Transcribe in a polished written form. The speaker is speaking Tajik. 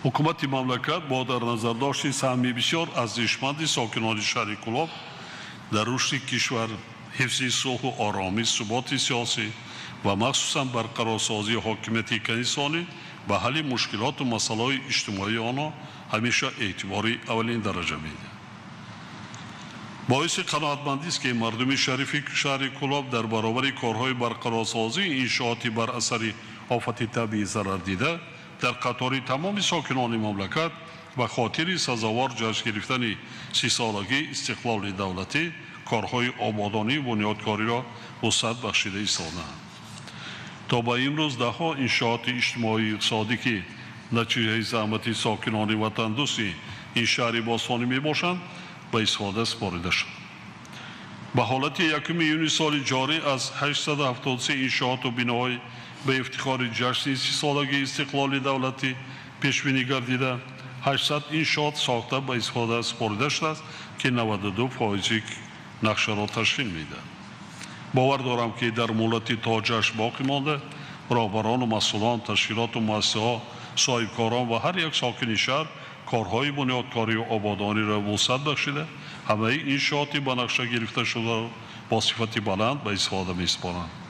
Ҳукумати мамлакат бо дар назардошти саҳми бисёр арзишманди сокинони шаҳри Кӯлоб дар рушди кишвар, ҳифзи сулҳу оромӣ, суботи сиёсӣ ва махсусан барқарорсозии ҳокимияти конститутсионӣ ба ҳалли мушкилоту масъалаҳои иҷтимоии онҳо ҳамеша эътибори аввалин дараҷа медиҳад. Боиси қаноатмандист, ки мардуми шарифи шаҳри Кӯлоб дар баробари корҳои барқарорсозии иншооти бар асари офати табиӣ зарардида дар қатори тамоми сокинони мамлакат ба хотири сазовор ҷашн гирифтани 30-солагии истиқлоли давлатӣ корҳои ободонию бунёдкориро вусъат бахшида истодаанд. То ба имрӯз даҳҳо иншооти иҷтимоию иқтисодӣ, ки натиҷаи заҳмати сокинони ватандӯсти ин шаҳри бостонӣ мебошанд, ба истифода супорида шуд. Ба ҳолати 1 июни соли ҷорӣ аз 873 иншооту биноҳои ба ифтихори ҷашни 30-солагии истиқлоли давлатӣ пешбинӣ гардида, 800 иншоот сохта ба истифода супорида шудааст, ки 92 фоизи нақшаро ташкил медиҳад. Бовар дорам, ки дар муҳлати то ҷашн боқӣ монда роҳбарону масъулон, ташкилоту муассисаҳо, соҳибкорон ва ҳар як сокини шаҳр корҳои бунёдкорию ободониро вусъат бахшида, ҳамаи иншооти ба нақша гирифта шударо бо сифати баланд ба истифода месупоранд.